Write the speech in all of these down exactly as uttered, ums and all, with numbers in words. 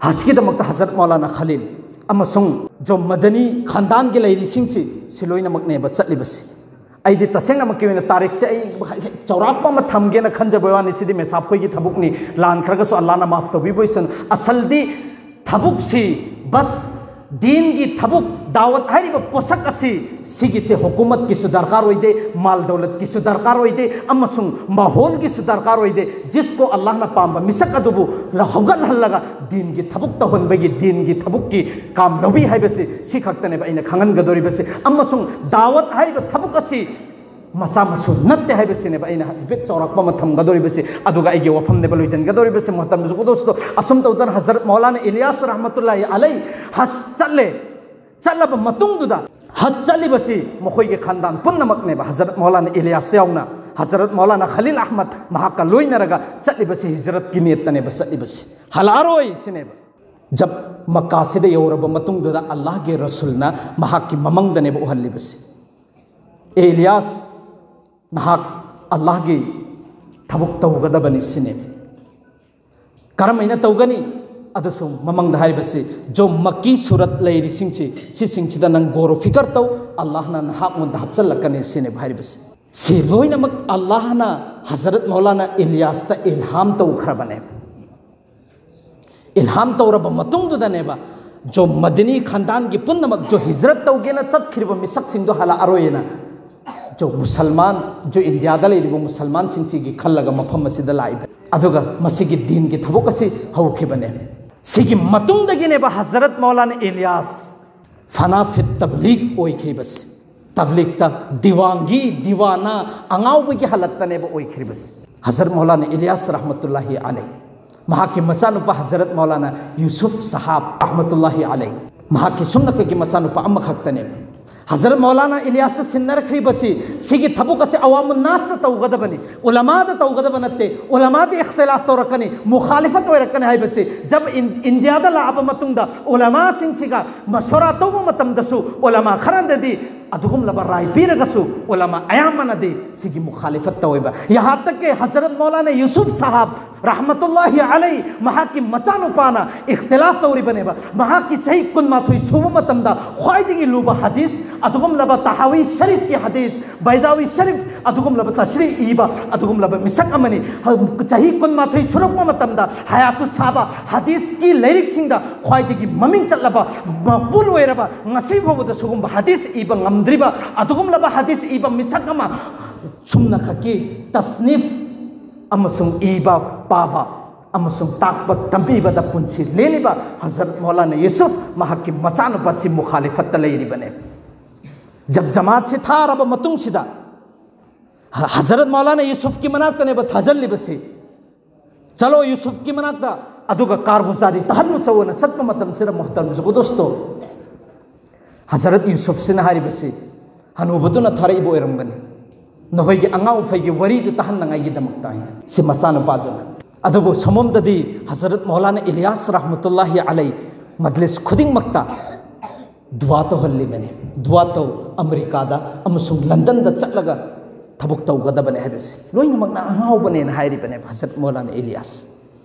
ꯍꯖꯀꯤꯗꯃꯛꯇ ꯍꯖꯔꯠ ꯃꯧꯂꯥꯅꯥ ꯈꯂꯤꯜ ꯑꯃꯁꯨꯡ ꯖꯣ ꯃꯗꯅꯤ ꯈꯥꯟꯗꯥꯟꯒꯤ ꯂꯩꯔꯤꯁꯤꯡꯁꯤ, ꯁꯤ ꯂꯣꯏꯅꯃꯛꯅꯦꯕ ꯆꯠꯂꯤꯕꯁꯤ꯫ ꯑꯩꯗꯤ ꯇꯁꯦꯡꯅꯃꯛꯀꯤ ꯑꯣꯏꯅ ꯇꯥꯔꯤꯛꯁꯦ ꯑꯩ ꯆꯥꯎꯔꯥꯛꯄ ꯑꯃ ꯊꯝꯒꯦꯅ ꯈꯟꯖꯕ ꯋꯥꯅꯤ꯫ ꯁꯤꯗꯤ ꯃꯦꯁꯥꯞꯈꯣꯏꯒꯤ ꯊꯕꯛꯅꯤ, ꯂꯥꯟꯈ꯭ꯔꯒꯁꯨ ꯑꯜꯂꯥꯅ ꯃꯥꯐ ꯇꯧꯕꯤꯕ ꯑꯣꯏꯁꯅꯨ꯫ ꯑꯁꯜꯗꯤ ꯊꯕꯛꯁꯤ ꯕꯁ ꯗꯤꯟꯒꯤ ꯊꯕꯛ, ꯗꯥꯋꯠ ꯍꯥꯏꯔꯤꯕ ꯄꯣꯠꯁꯛ ꯑꯁꯤ, ꯁꯤꯒꯤꯁꯦ ꯍꯨꯀꯨꯃꯠꯀꯤꯁꯨ ꯗꯔꯀꯥꯔ ꯑꯣꯏꯗꯦ, ꯃꯥꯜ ꯗꯧꯂꯠꯀꯤꯁꯨ ꯗꯔꯀꯥꯔ ꯑꯣꯏꯗꯦ, ꯑꯃꯁꯨꯡ ꯃꯥꯍꯣꯜꯒꯤꯁꯨ ꯗꯔꯀꯥꯔ ꯑꯣꯏꯗꯦ꯫ ꯖꯤꯁꯀꯣ ꯑꯜꯂꯥꯍꯅ ꯄꯥꯝꯕ ꯃꯤꯁꯛ ꯑꯗꯨꯕꯨ ꯍꯧꯒꯠꯍꯜꯂꯒ ꯗꯤꯟꯒꯤ ꯊꯕꯛ ꯇꯧꯍꯟꯕꯒꯤ, ꯗꯤꯟꯒꯤ ꯊꯕꯛꯀꯤ ꯀꯥꯝ ꯂꯧꯕꯤ ꯍꯥꯏꯕꯁꯤ ꯁꯤ ꯈꯛꯇꯅꯦꯕ ꯑꯩꯅ ꯈꯪꯍꯟꯒꯗꯧꯔꯤꯕꯁꯤ꯫ ꯑꯃꯁꯨꯡ ꯗꯥꯋꯠ ꯍꯥꯏꯔꯤꯕ ꯊꯕꯛ ꯑꯁꯤ ꯃꯆꯥ ꯃꯁꯨ ꯅꯠꯇꯦ ꯍꯥꯏꯕꯁꯤꯅꯦꯕ ꯑꯩꯅ ꯍꯥꯏꯐꯦꯠ ꯆꯥꯎꯔꯥꯛꯄ ꯑꯃ ꯊꯝꯒꯗꯧꯔꯤꯕꯁꯤ꯫ ꯑꯗꯨꯒ ꯑꯩꯒꯤ ꯋꯥꯐꯝꯅꯦꯕ ꯂꯣꯏꯁꯤꯟꯒꯗꯧꯔꯤꯕꯁꯤ꯫ ꯃꯇꯝꯁꯨ ꯈꯨꯗꯣꯡꯁꯨ ꯑꯁꯨꯝ ꯇꯧꯗꯅ ꯍꯖꯔꯠ ꯃꯧꯂꯥꯅꯥ ꯏꯂꯤꯌꯥꯁ ꯔꯍꯃꯇꯨꯜꯂꯥꯍꯤ ꯑꯂꯩ ꯍꯖ ꯆꯠꯂꯦ꯫ ꯆꯠꯂꯕ ꯃꯇꯨꯡꯗꯨꯗ, ꯍꯖ ꯆꯠꯂꯤꯕꯁꯤ ꯃꯈꯣꯏꯒꯤ ꯈꯥꯟꯗꯥꯟ ꯄꯨꯝꯅꯃꯛꯅꯦꯕ, ꯍꯖꯔꯠ ꯃꯧꯂꯥꯅꯥ ꯏꯂꯤꯌꯥꯁ ꯌꯥꯎꯅ, ꯍꯖꯔꯠ ꯃꯧꯂꯥꯅꯥ ꯈꯂꯤꯜ ꯑꯍꯃꯗ ꯃꯍꯥꯛꯀ ꯂꯣꯏꯅꯔꯒ ꯆꯠꯂꯤꯕꯁꯤ ꯍꯤꯖꯔꯠꯀꯤ ꯅꯤꯌꯠꯇꯅꯦꯕ ꯆꯠꯂꯤꯕꯁꯤ꯫ ꯍꯜꯂꯛꯑꯔꯣꯏ ꯁꯤꯅꯦꯕ꯫ ꯖꯕ ꯃꯛꯀꯥꯁꯤꯗ ꯌꯧꯔꯕ ꯃꯇꯨꯡꯗꯨꯗ ꯑꯜꯂꯥꯍꯒꯤ ꯔꯁꯨꯜꯅ ꯃꯍꯥꯛꯀꯤ ꯃꯃꯪꯗꯅꯦꯕ ꯎꯍꯜꯂꯤꯕꯁꯤ, "ꯑꯦ ꯏꯂꯤꯌꯥꯁ, ꯅꯍꯥꯛ ꯑꯜꯂꯥꯍꯒꯤ ꯊꯕꯛ ꯇꯧꯒꯗꯕꯅꯤ" ꯁꯤꯅꯦꯕ꯫ ꯀꯔꯝꯍꯥꯏꯅ ꯇꯧꯒꯅꯤ? ꯑꯗꯨꯁꯨ ꯃꯃꯪꯗ ꯍꯥꯏꯔꯤꯕꯁꯤ, ꯖꯣ ꯃꯛꯀꯤ ꯁꯨꯔꯠ ꯂꯩꯔꯤꯁꯤꯡꯁꯤ, ꯁꯤꯁꯤꯡꯁꯤꯗ ꯅꯪ ꯒꯣꯔꯣ ꯐꯤꯀꯔ ꯇꯧ, ꯑꯜꯂꯥꯍꯅ ꯅꯍꯥꯛꯉꯣꯟꯗ ꯍꯥꯞꯆꯤꯜꯂꯛꯀꯅꯤ ꯁꯤꯅꯦꯕ ꯍꯥꯏꯔꯤꯕꯁꯤ꯫ ꯁꯤ ꯂꯣꯏꯅꯃꯛ ꯑꯜꯂꯥꯍꯅ ꯍꯖꯔꯠ ꯃꯧꯂꯥꯅꯥ ꯏꯂꯤꯌꯥꯁꯇ ꯏꯜꯍꯥꯝ ꯇꯧꯈ꯭ꯔꯕꯅꯦꯕ꯫ ꯏꯜꯍꯥꯝ ꯇꯧꯔꯕ ꯃꯇꯨꯡꯗꯨꯗꯅꯦꯕ, ꯖꯣ ꯃꯗꯅꯤ ꯈꯥꯟꯗꯥꯟꯒꯤ ꯄꯨꯝꯅꯃꯛ, ꯖꯣ ꯍꯤꯖꯔꯠ ꯇꯧꯒꯦꯅ ꯆꯠꯈ꯭ꯔꯤꯕ ꯃꯤꯁꯛꯁꯤꯡꯗꯣ ꯍꯜꯂꯛꯑꯔꯣꯏꯅ, ꯖꯣ ꯃꯨꯁꯜꯃꯥꯟ, ꯖꯣ ꯏꯟꯗꯤꯌꯥꯗ ꯂꯩꯔꯤꯕ ꯃꯨꯁꯜꯃꯥꯟꯁꯤꯡꯁꯤꯒꯤ ꯈꯜꯂꯒ ꯃꯐꯝ ꯑꯁꯤꯗ ꯂꯥꯛꯏꯕ꯫ ꯑꯗꯨꯒ ꯃꯁꯤꯒꯤ ꯗꯤꯟꯒꯤ ꯊꯕꯛ ꯑꯁꯤ ꯍꯧꯈꯤꯕꯅꯦ꯫ ꯁꯤꯒꯤ ꯃꯇꯨꯡꯗꯒꯤꯅꯦꯕ ꯍꯖꯔꯠ ꯃꯧꯂꯥꯅꯥ ꯏꯂꯤꯌꯥꯁ ꯐꯅꯥ ꯐꯤꯠ ꯇꯕꯂꯤꯒ ꯑꯣꯏꯈ꯭ꯔꯤꯕꯁꯤ꯫ ꯇꯕ꯭ꯂꯤꯒꯇ ꯗꯤꯋꯥꯡꯒꯤ, ꯗꯤꯋꯥꯅꯥ, ꯑꯉꯥꯎꯕꯒꯤ ꯍꯥꯂꯠꯇꯅꯦꯕ ꯑꯣꯏꯈ꯭ꯔꯤꯕꯁꯤ꯫ ꯍꯖꯔꯠ ꯃꯧꯂꯥꯅꯥ ꯏꯂꯤꯌꯥꯁ ꯔꯍꯃꯇꯨꯜꯂꯥꯍꯤ ꯑꯂꯩ, ꯃꯍꯥꯛꯀꯤ ꯃꯆꯥꯅꯨꯄꯥ ꯍꯖꯔꯠ ꯃꯧꯂꯥꯅꯥ ꯌꯨꯁꯨꯐ ꯁꯍꯥꯕ ꯔꯍꯃꯇꯨꯜꯂꯥꯍꯤ ꯑꯂꯩ, ꯃꯍꯥꯛꯀꯤ ꯁꯨꯝꯅꯈꯛꯀꯤ ꯃꯆꯥꯅꯨꯄꯥ ꯑꯃꯈꯛꯇꯅꯦꯕ꯫ ꯍꯖꯔꯠ ꯃꯧꯂꯥꯅꯥ ꯏꯂꯤꯌꯥꯁꯇ ꯁꯤꯟꯅꯔꯛꯈ꯭ꯔꯤꯕꯁꯤ, ꯁꯤꯒꯤ ꯊꯕꯛ ꯑꯁꯤ ꯑꯋꯥꯃꯨꯟ ꯅꯥꯁꯇ ꯇꯧꯒꯗꯕꯅꯤ, ꯎꯂꯃꯥꯗ ꯇꯧꯒꯗꯕ ꯅꯠꯇꯦ, ꯎꯂꯃꯥꯗꯤ ꯏꯈꯇꯤꯂꯥꯐ ꯇꯧꯔꯛꯀꯅꯤ, ꯃꯨꯈꯥꯂꯤꯐꯠ ꯑꯣꯏꯔꯛꯀꯅꯤ ꯍꯥꯏꯕꯁꯤ꯫ ꯖꯕ ꯏꯟ-, ꯏꯟꯗꯤꯌꯥꯗ ꯂꯥꯛꯑꯕ ꯃꯇꯨꯡꯗ ꯎꯂꯃꯥꯁꯤꯡꯁꯤꯒ ꯃꯁꯣꯔꯥ ꯇꯧꯕ ꯃꯇꯝꯗꯁꯨ ꯎꯂꯃꯥ ꯈꯔꯅꯗꯤ ꯑꯗꯨꯒꯨꯝꯂꯕ ꯔꯥꯏ ꯄꯤꯔꯒꯁꯨ ꯎꯂꯃꯥ ꯑꯌꯥꯝꯕꯅꯗꯤ ꯁꯤꯒꯤ ꯃꯨꯈꯥꯂꯤꯐꯠ ꯇꯧꯋꯦꯕ꯫ ꯌꯍꯥ ꯇꯛ ꯀꯤ ꯍꯖꯔꯠ ꯃꯧꯂꯥꯅꯥ ꯌꯨꯁꯨꯐ ꯁꯥꯍꯥꯕ ꯔꯍꯃꯇꯨꯜꯂꯥꯍꯤ ꯑꯂꯩ, ꯃꯍꯥꯛꯀꯤ ꯃꯆꯥꯅꯨꯄꯥꯅ ꯏꯈꯇꯤꯂꯥꯐ ꯇꯧꯔꯤꯕꯅꯦꯕ꯫ ꯃꯍꯥꯛꯀꯤ ꯆꯍꯤ ꯀꯨꯟꯃꯥꯊꯣꯏ ꯁꯨꯕ ꯃꯇꯝꯗ ꯈ꯭ꯋꯥꯏꯗꯒꯤ ꯂꯨꯕ ꯍꯗꯤꯁ, ꯑꯗꯨꯒꯨꯝꯂꯕ ꯇꯍꯥꯋꯤ ꯁꯔꯤꯐꯀꯤ ꯍꯗꯤꯁ, ꯕꯩꯗꯥꯋꯤ ꯁꯔꯤꯐ, ꯑꯗꯨꯒꯨꯝꯂꯕ ꯇꯁꯔꯤ ꯏꯕ ꯑꯗꯨꯒꯨꯝꯂꯕ ꯃꯤꯁꯛ ꯑꯃꯅꯤ꯫ ꯆꯍꯤ ꯀꯨꯟꯃꯥꯊꯣꯏ ꯁꯨꯔꯛꯄ ꯃꯇꯝꯗ ꯍꯌꯥꯇꯨ ꯁꯥꯕ ꯍꯗꯤꯁꯀꯤ ꯂꯥꯏꯔꯤꯛꯁꯤꯡꯗ ꯈ꯭ꯋꯥꯏꯗꯒꯤ ꯃꯃꯤꯡ ꯆꯠꯂꯕ, ꯃꯛꯕꯨꯜ ꯑꯣꯏꯔꯕ, ꯉꯁꯤ ꯐꯥꯎꯕꯗ ꯁꯤꯒꯨꯝꯕ ꯍꯗꯤꯁ ꯏꯕ ꯉꯝꯗ꯭ꯔꯤꯕ ꯑꯗꯨꯒꯨꯝꯂꯕ ꯍꯗꯤꯁ ꯏꯕ ꯃꯤꯁꯛ ꯑꯃ, ꯁꯨꯝꯅꯈꯛꯀꯤ ꯇꯁꯅꯤꯐ ꯑꯃꯁꯨꯡ ꯏꯕ, ꯄꯥꯕ ꯑꯃꯁꯨꯡ ꯇꯥꯛꯄ ꯇꯝꯕꯤꯕꯗ ꯄꯨꯟꯁꯤ ꯂꯦꯜꯂꯤꯕ ꯍꯖꯔꯠ ꯃꯧꯂꯥꯅꯥ ꯌꯨꯁꯨꯐ, ꯃꯍꯥꯛꯀꯤ ꯃꯆꯥꯅꯨꯄꯥꯁꯤ ꯃꯨꯈꯥꯂꯤꯐꯠꯇ ꯂꯩꯔꯤꯕꯅꯦ꯫ ꯖꯕ ꯖꯃꯥꯠꯁꯤ ꯊꯥꯔꯕ ꯃꯇꯨꯡꯁꯤꯗ ꯍ-, ꯍꯖꯔꯠ ꯃꯧꯂꯥꯅꯥ ꯌꯨꯁꯨꯐꯀꯤ ꯃꯅꯥꯛꯇꯅꯦꯕ ꯊꯥꯖꯤꯜꯂꯤꯕꯁꯤ꯫ ꯆꯠꯂꯣ ꯌꯨꯁꯨꯐꯀꯤ ꯃꯅꯥꯛꯇ, ꯑꯗꯨꯒ ꯀꯥꯔꯒꯨꯖꯥꯔꯤ ꯇꯥꯍꯜꯂꯨ ꯆꯠꯂꯣꯅ ꯆꯠꯄ ꯃꯇꯝꯁꯤꯗ, ꯃꯨꯍꯇꯔꯝ ꯖꯨꯒꯨꯗꯣꯁꯇꯣ, ꯍꯖꯔꯠ ꯌꯨꯁꯨꯐꯁꯤꯅ ꯍꯥꯏꯔꯤꯕꯁꯤ ꯍꯅꯨꯕꯗꯨꯅ ꯊꯥꯔꯛꯏꯕ ꯑꯣꯏꯔꯝꯒꯅꯤ, ꯅꯈꯣꯏꯒꯤ ꯑꯉꯥꯎ ꯑꯐꯩꯒꯤ ꯋꯥꯔꯤꯗꯨ ꯇꯥꯍꯟꯅꯉꯥꯏꯒꯤꯗꯃꯛꯇ ꯍꯥꯏꯅ꯫ ꯁꯤ ꯃꯆꯥꯅꯨꯄꯥꯗꯨꯅ꯫ ꯑꯗꯨꯕꯨ ꯁꯣꯝꯂꯣꯝꯗꯗꯤ ꯍꯖꯔꯠ ꯃꯧꯂꯥꯅꯥ ꯏꯂꯤꯌꯥꯁ ꯔꯍꯃꯇꯨꯜꯂꯥꯍꯤ ꯑꯂꯩ ꯃꯖꯂꯤꯁ ꯈꯨꯗꯤꯡꯃꯛꯇ ꯗꯨꯋꯥ ꯇꯧꯍꯜꯂꯤꯕꯅꯤ꯫ ꯗꯨꯋꯥ ꯇꯧ, ꯑꯃꯦꯔꯤꯀꯥꯗ ꯑꯃꯁꯨꯡ ꯂꯟꯗꯟꯗ ꯆꯠꯂꯒ ꯊꯕꯛ ꯇꯧꯒꯗꯕꯅꯤ ꯍꯥꯏꯕꯁꯤ꯫ ꯂꯣꯏꯅꯃꯛꯅ ꯑꯉꯥꯎꯕꯅꯦꯅ ꯍꯥꯏꯔꯤꯕꯅꯦꯕ ꯍꯖꯔꯠ ꯃꯧꯂꯥꯅꯥ ꯏꯂꯤꯌꯥꯁ꯫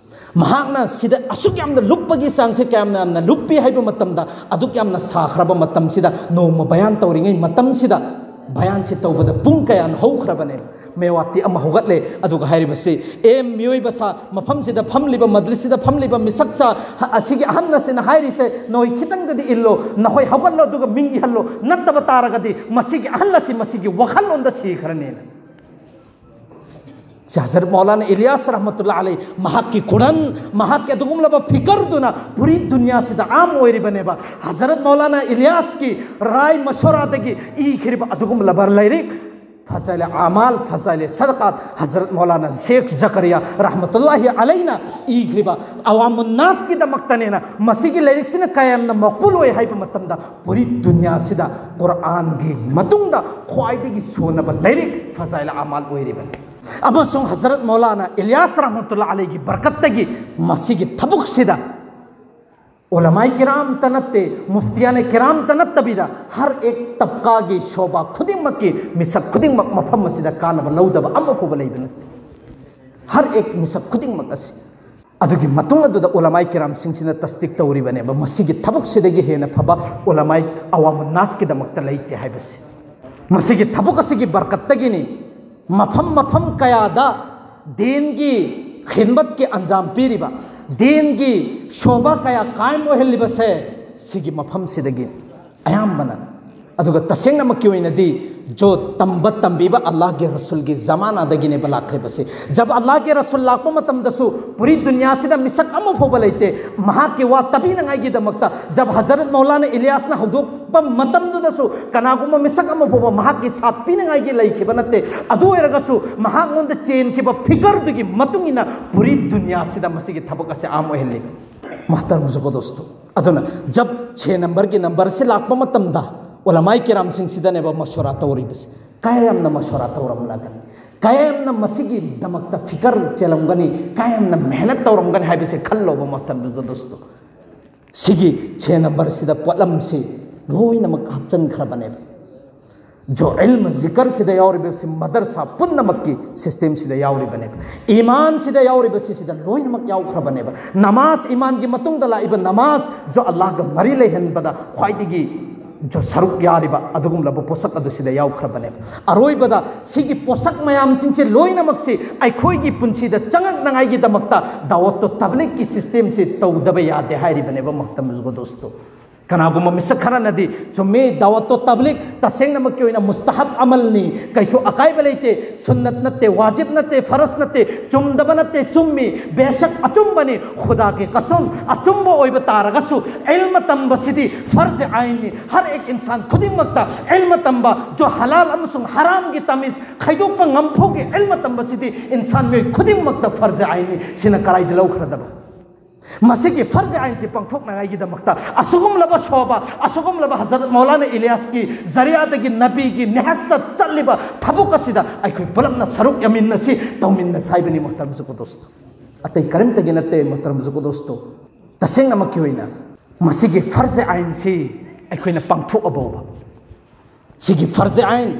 ꯃꯍꯥꯛꯅ ꯁꯤꯗ ꯑꯁꯨꯛ ꯌꯥꯝꯅ ꯂꯨꯞꯄꯒꯤ ꯆꯥꯡꯁꯦ ꯀꯌꯥꯝ ꯌꯥꯝꯅ ꯂꯨꯞꯄꯤ ꯍꯥꯏꯕ ꯃꯇꯝꯗ, ꯑꯗꯨꯛ ꯌꯥꯝꯅ ꯁꯥꯈ꯭ꯔꯕ ꯃꯇꯝꯁꯤꯗ, ꯅꯣꯡꯃ ꯕꯌꯥꯟ ꯇꯧꯔꯤꯉꯩ ꯃꯇꯝꯁꯤꯗ, ꯕꯌꯥꯟꯁꯤ ꯇꯧꯕꯗ ꯄꯨꯡ ꯀꯌꯥꯅ ꯍꯧꯈ꯭ꯔꯕꯅꯦ꯫ ꯃꯦꯋꯥꯇꯤ ꯑꯃ ꯍꯧꯒꯠꯂꯦ, ꯑꯗꯨꯒ ꯍꯥꯏꯔꯤꯕꯁꯤ, "ꯑꯦ ꯃꯤꯑꯣꯏꯕ ꯁꯥ, ꯃꯐꯝꯁꯤꯗ ꯐꯝꯂꯤꯕ, ꯃꯖꯂꯤꯁꯁꯤꯗ ꯐꯝꯂꯤꯕ ꯃꯤꯁꯛ ꯁꯥ, ꯍ-, ꯑꯁꯤꯒꯤ ꯑꯍꯜ ꯑꯁꯤꯅ ꯍꯥꯏꯔꯤꯁꯦ ꯅꯣꯏ ꯈꯤꯇꯪꯗꯗꯤ ꯏꯜꯂꯣ, ꯅꯈꯣꯏ ꯍꯧꯒꯠꯂꯣ, ꯑꯗꯨꯒ ꯃꯤꯡ ꯏꯍꯜꯂꯣ, ꯅꯠꯇꯕ ꯇꯥꯔꯒꯗꯤ ꯃꯁꯤꯒꯤ ꯑꯍꯜ ꯑꯁꯤ ꯃꯁꯤꯒꯤ ꯋꯥꯈꯜꯂꯣꯟꯗ ꯁꯤꯈ꯭ꯔꯅꯤꯅ"꯫ ꯁꯤ ꯍꯖꯔꯠ ꯃꯧꯂꯥꯅꯥ ꯏꯂꯤꯌꯥꯁ ꯔꯍꯃꯇꯨꯜꯂꯥ ꯑꯂꯩ, ꯃꯍꯥꯛꯀꯤ ꯀꯨꯔꯥꯟ, ꯃꯍꯥꯛꯀꯤ ꯑꯗꯨꯒꯨꯝꯂꯕ ꯐꯤꯀꯔꯗꯨꯅ ꯄꯨꯔꯤ ꯗꯨꯅꯤꯌꯥꯁꯤꯗ ꯑꯥꯝ ꯑꯣꯏꯔꯤꯕꯅꯦꯕ꯫ ꯍꯖꯔꯠ ꯃꯧꯂꯥꯅꯥ ꯏꯂꯤꯌꯥꯁꯀꯤ ꯔꯥꯏ ꯃꯁꯣꯔꯥꯗꯒꯤ ꯏꯈꯤꯕ ꯑꯗꯨꯒꯨꯝꯂꯕ ꯂꯥꯏꯔꯤꯛ ꯐꯖꯥꯏꯜ ꯑꯃꯥꯜ, ꯐꯖꯥꯏꯜ ꯁꯗꯀꯥꯠ, ꯍꯖꯔꯠ ꯃꯧꯂꯥꯅꯥ ꯁꯦꯈ ꯖꯀꯔꯤꯌꯥ ꯔꯍꯃꯇꯨꯜꯂꯥꯍꯤ ꯑꯂꯩꯅ ꯏꯈꯤꯕ ꯑꯋꯥꯃꯨꯟ ꯅꯥꯁꯀꯤꯗꯃꯛꯇꯅꯦꯅ꯫ ꯃꯁꯤꯒꯤ ꯂꯥꯏꯔꯤꯛꯁꯤꯅ ꯀꯌꯥꯝꯅ ꯃꯛꯕꯨꯜ ꯑꯣꯏ ꯍꯥꯏꯕ ꯃꯇꯝꯗ, ꯄꯨꯔꯤ ꯗꯨꯅꯤꯌꯥꯁꯤꯗ ꯀꯨꯔꯥꯟꯒꯤ ꯃꯇꯨꯡꯗ ꯈ꯭ꯋꯥꯏꯗꯒꯤ ꯁꯣꯟꯅꯕ ꯂꯥꯏꯔꯤꯛ ꯐꯖꯥꯏꯜ ꯑꯃꯥꯜ ꯑꯣꯏꯔꯤꯕꯅꯤ꯫ ꯑꯃꯁꯨꯡ ꯍꯖꯔꯠ ꯃꯧꯂꯥꯅꯥ ꯏꯂꯤꯌꯥꯁ ꯔꯍꯃꯇꯨꯜꯂꯥ ꯑꯂꯩꯒꯤ ꯕꯔꯀꯠꯇꯒꯤ ꯃꯁꯤꯒꯤ ꯊꯕꯛꯁꯤꯗ ꯎꯂꯃꯥꯏ ꯀꯤꯔꯥꯝꯇ ꯅꯠꯇꯦ, ꯃꯨꯐꯇꯤꯌꯥꯅꯦ ꯀꯤꯔꯥꯝꯇ ꯅꯠꯇꯕꯤꯗ ꯍꯔ ꯑꯦꯛ ꯇꯕꯀꯥꯒꯤ ꯁꯣꯕꯥ ꯈꯨꯗꯤꯡꯃꯛꯀꯤ ꯃꯤꯁꯛ ꯈꯨꯗꯤꯡꯃꯛ ꯃꯐꯝ ꯑꯁꯤꯗ ꯀꯥꯟꯅꯕ ꯂꯧꯗꯕ ꯑꯃ ꯐꯥꯎꯕ ꯂꯩꯕ ꯅꯠꯇꯦ꯫ ꯍꯔ ꯑꯦꯛ ꯃꯤꯁꯛ ꯈꯨꯗꯤꯡꯃꯛ ꯑꯁꯤ꯫ ꯑꯗꯨꯒꯤ ꯃꯇꯨꯡ ꯑꯗꯨꯗ ꯎꯂꯃꯥꯏ ꯀꯤꯔꯥꯝꯁꯤꯡꯁꯤꯅ ꯇꯁꯗꯤꯛ ꯇꯧꯔꯤꯕꯅꯦꯕ, ꯃꯁꯤꯒꯤ ꯊꯕꯛꯁꯤꯗꯒꯤ ꯍꯦꯟꯅ ꯐꯕ ꯎꯂꯃꯥꯏ ꯑꯋꯥꯃꯨꯟꯅꯥꯁꯀꯤꯗꯃꯛꯇ ꯂꯩꯇꯦ ꯍꯥꯏꯕꯁꯤ꯫ ꯃꯁꯤꯒꯤ ꯊꯕꯛ ꯑꯁꯤꯒꯤ ꯕꯔꯀꯠꯇꯒꯤꯅꯤ ꯃꯐꯝ ꯃꯐꯝ ꯀꯌꯥꯗ ꯗꯤꯟꯒꯤ ꯈꯤꯗꯃꯠꯀꯤ ꯑꯟꯖꯥꯝ ꯄꯤꯔꯤꯕ, ꯗꯤꯟꯒꯤ ꯁꯣꯕꯥ ꯀꯌꯥ ꯀꯥꯏꯝ ꯑꯣꯏꯍꯜꯂꯤꯕꯁꯦ ꯁꯤꯒꯤ ꯃꯐꯝꯁꯤꯗꯒꯤ ꯑꯌꯥꯝꯕꯅ꯫ ꯑꯗꯨꯒ ꯇꯁꯦꯡꯅꯃꯛꯀꯤ ꯑꯣꯏꯅꯗꯤ ꯖꯣ ꯇꯝꯕ ꯇꯝꯕꯤꯕ ꯑꯜꯂꯥꯍꯒꯤ ꯔꯁꯨꯜꯒꯤ ꯖꯃꯥꯅꯥꯗꯒꯤꯅꯦꯕ ꯂꯥꯛꯈ꯭ꯔꯤꯕꯁꯤ꯫ ꯖꯕ ꯑꯜꯂꯥꯍꯒꯤ ꯔꯁꯨꯜ ꯂꯥꯛꯄ ꯃꯇꯝꯗꯁꯨ ꯄꯨꯔꯤ ꯗꯨꯅꯤꯌꯥꯁꯤꯗ ꯃꯤꯁꯛ ꯑꯃ ꯐꯥꯎꯕ ꯂꯩꯇꯦ꯫ ꯃꯍꯥꯛꯀꯤ ꯋꯥ ꯇꯥꯕꯤꯅꯉꯥꯏꯒꯤꯗꯃꯛꯇ ꯖꯕ ꯍꯖꯔꯠ ꯃꯧꯂꯥꯅꯥ ꯏꯂꯤꯌꯥꯁꯅ ꯍꯧꯗꯣꯛꯄ ꯃꯇꯝꯗꯨꯗꯁꯨ ꯀꯅꯥꯒꯨꯝꯕ ꯃꯤꯁꯛ ꯑꯃ ꯐꯥꯎꯕ ꯃꯍꯥꯛꯀꯤ ꯁꯥꯠ ꯄꯤꯅꯉꯥꯏꯒꯤ ꯂꯩꯈꯤꯕ ꯅꯠꯇꯦ꯫ ꯑꯗꯨ ꯑꯣꯏꯔꯒꯁꯨ ꯃꯍꯥꯛꯉꯣꯟꯗ ꯆꯦꯟꯈꯤꯕ ꯐꯤꯒꯔꯗꯨꯒꯤ ꯃꯇꯨꯡ ꯏꯟꯅ ꯄꯨꯔꯤ ꯗꯨꯅꯤꯌꯥꯁꯤꯗ ꯃꯁꯤꯒꯤ ꯊꯕꯛ ꯑꯁꯦ ꯑꯥꯝ ꯑꯣꯏꯍꯜꯂꯤ꯫ ꯃꯍꯇꯔꯝ ꯖꯨꯒꯣ ꯗꯣꯁꯇꯣ, ꯑꯗꯨꯅ ꯖꯕ ꯁꯦ ꯅꯝꯕꯔꯒꯤ ꯅꯝꯕꯔꯁꯤ ꯂꯥꯛꯄ ꯃꯇꯝꯗ ꯎꯂꯃꯥꯏ ꯀꯤꯔꯥꯝꯁꯤꯡꯁꯤꯗꯅꯦꯕ ꯃꯁꯣꯔꯥ ꯇꯧꯔꯤꯕꯁꯤ꯫ ꯀꯌꯥ ꯌꯥꯝꯅ ꯃꯁꯣꯔꯥ ꯇꯧꯔꯝꯂꯒꯅꯤ, ꯀꯌꯥ ꯌꯥꯝꯅ ꯃꯁꯤꯒꯤꯗꯃꯛꯇ ꯐꯤꯀꯔ ꯆꯦꯜꯂꯝꯒꯅꯤ, ꯀꯌꯥ ꯌꯥꯝꯅ ꯃꯦꯍꯅꯠ ꯇꯧꯔꯝꯒꯅꯤ ꯍꯥꯏꯕꯁꯤ ꯈꯜꯂꯣꯕ ꯃꯍꯇꯔꯝ ꯖꯨꯒꯣ ꯗꯣꯁꯇꯣ꯫ ꯁꯤꯒꯤ ꯁꯦ ꯅꯝꯕꯔꯁꯤꯗ ꯄꯣꯠꯂꯝꯁꯤ ꯂꯣꯏꯅꯃꯛ ꯍꯥꯞꯆꯤꯟꯈ꯭ꯔꯕꯅꯦꯕ꯫ ꯖꯣ ꯏꯜꯃ ꯖꯤꯀꯔꯁꯤꯗ ꯌꯥꯎꯔꯤꯕꯁꯤ ꯃꯗꯔꯁꯥ ꯄꯨꯝꯅꯃꯛꯀꯤ ꯁꯤꯁꯇꯦꯝꯁꯤꯗ ꯌꯥꯎꯔꯤꯕꯅꯦꯕ꯫ ꯏꯃꯥꯟꯁꯤꯗ ꯌꯥꯎꯔꯤꯕꯁꯤ ꯁꯤꯗ ꯂꯣꯏꯅꯃꯛ ꯌꯥꯎꯈ꯭ꯔꯕꯅꯦꯕ꯫ ꯅꯃꯥꯖ, ꯏꯃꯥꯟꯒꯤ ꯃꯇꯨꯡꯗ ꯂꯥꯛꯏꯕ ꯅꯃꯥꯖ, ꯖꯣ ꯑꯜꯂꯥꯍꯒ ꯃꯔꯤ ꯂꯩꯍꯟꯕꯗ ꯈ꯭ꯋꯥꯏꯗꯒꯤ ꯖꯣ ꯁꯔꯨꯛ ꯌꯥꯔꯤꯕ ꯑꯗꯨꯒꯨꯝꯂꯕ ꯄꯣꯠꯁꯛ ꯑꯗꯨ ꯁꯤꯗ ꯌꯥꯎꯈ꯭ꯔꯕꯅꯦꯕ꯫ ꯑꯔꯣꯏꯕꯗ ꯁꯤꯒꯤ ꯄꯣꯠꯁꯛ ꯃꯌꯥꯝꯁꯤꯡꯁꯦ ꯂꯣꯏꯅꯃꯛꯁꯤ ꯑꯩꯈꯣꯏꯒꯤ ꯄꯨꯟꯁꯤꯗ ꯆꯪꯉꯛꯅꯉꯥꯏꯒꯤꯗꯃꯛꯇ ꯗꯥꯋꯠꯇꯣ ꯇꯕ꯭ꯂꯤꯛꯀꯤ ꯁꯤꯁꯇꯦꯝꯁꯤ ꯇꯧꯗꯕ ꯌꯥꯗꯦ ꯍꯥꯏꯔꯤꯕꯅꯦꯕ ꯃꯍꯇꯔꯝ ꯖꯨꯒꯣ ꯗꯣꯁꯇꯣ꯫ ꯀꯅꯥꯒꯨꯝꯕ ꯃꯤꯁꯛ ꯈꯔꯅꯗꯤ, "ꯆꯨꯝꯃꯤ, ꯗꯥꯋꯠꯇꯣ ꯇꯕ꯭ꯂꯤꯛ ꯇꯁꯦꯡꯅꯃꯛꯀꯤ ꯑꯣꯏꯅ ꯃꯨꯁꯇꯍꯕ ꯑꯃꯜꯅꯤ, ꯀꯩꯁꯨ ꯑꯀꯥꯏꯕ ꯂꯩꯇꯦ, ꯁꯨꯟꯅꯠ ꯅꯠꯇꯦ, ꯋꯥꯖꯤꯕ ꯅꯠꯇꯦ, ꯐꯔꯖ ꯅꯠꯇꯦ, ꯆꯨꯝꯗꯕ ꯅꯠꯇꯦ, ꯆꯨꯝꯃꯤ, ꯕꯦꯁꯛ ꯑꯆꯨꯝꯕꯅꯤ, ꯈꯨꯗꯥꯒꯤ ꯀꯁꯝ, ꯑꯆꯨꯝꯕ ꯑꯣꯏꯕ ꯇꯥꯔꯒꯁꯨ ꯏꯜꯃ ꯇꯝꯕꯁꯤꯗꯤ ꯐꯔꯖ ꯑꯥꯏꯟꯅꯤ꯫ ꯍꯔ ꯑꯦꯛ ꯏꯟꯁꯥꯟ ꯈꯨꯗꯤꯡꯃꯛꯇ ꯏꯜꯃ ꯇꯝꯕ, ꯖꯣ ꯍꯂꯥꯜ ꯑꯃꯁꯨꯡ ꯍꯔꯥꯝꯒꯤ ꯇꯃꯤꯖ ꯈꯥꯏꯗꯣꯛꯄ ꯉꯝꯐꯥꯎꯒꯤ ꯏꯜꯃ ꯇꯝꯕꯁꯤꯗꯤ ꯏꯟꯁꯥꯟ ꯃꯤꯑꯣꯏ ꯈꯨꯗꯤꯡꯃꯛꯇ ꯐꯔꯖ ꯑꯥꯏꯟꯅꯤ"꯫ ꯁꯤꯅ ꯀꯗꯥꯏꯗ ꯂꯧꯈ꯭ꯔꯗꯕ? ꯃꯁꯤꯒꯤ ꯐꯔꯖ ꯑꯥꯏꯟꯁꯤ ꯄꯥꯡꯊꯣꯛꯅꯉꯥꯏꯒꯤꯗꯃꯛꯇ ꯑꯁꯤꯒꯨꯝꯂꯕ ꯁꯣꯕꯥ, ꯑꯁꯤꯒꯨꯝꯂꯕ ꯍꯖꯔꯠ ꯃꯧꯂꯥꯅꯥ ꯏꯂꯤꯌꯥꯁꯀꯤ ꯖꯔꯤꯌꯥꯗꯒꯤ ꯅꯕꯤꯒꯤ ꯅꯦꯍꯁꯇ ꯆꯠꯂꯤꯕ ꯊꯕꯛ ꯑꯁꯤꯗ ꯑꯩꯈꯣꯏ ꯄꯨꯂꯞꯅ ꯁꯔꯨꯛ ꯌꯥꯃꯤꯟꯅꯁꯤ, ꯇꯧꯃꯤꯟꯅꯁꯤ ꯍꯥꯏꯕꯅꯤ ꯃꯍꯇꯔꯝ ꯖꯨꯒꯣ ꯗꯣꯁꯇꯣ꯫ ꯑꯇꯩ ꯀꯔꯤꯝꯇꯒꯤ ꯅꯠꯇꯦ ꯃꯍꯇꯔꯝ ꯖꯨꯒꯣ ꯗꯣꯁꯇꯣ꯫ ꯇꯁꯦꯡꯅꯃꯛꯀꯤ ꯑꯣꯏꯅ ꯃꯁꯤꯒꯤ ꯐꯔꯖ ꯑꯥꯏꯟꯁꯤ ꯑꯩꯈꯣꯏꯅ ꯄꯥꯡꯊꯣꯛꯑꯕꯧꯕ, ꯁꯤꯒꯤ ꯐꯔꯖ ꯑꯥꯏꯟ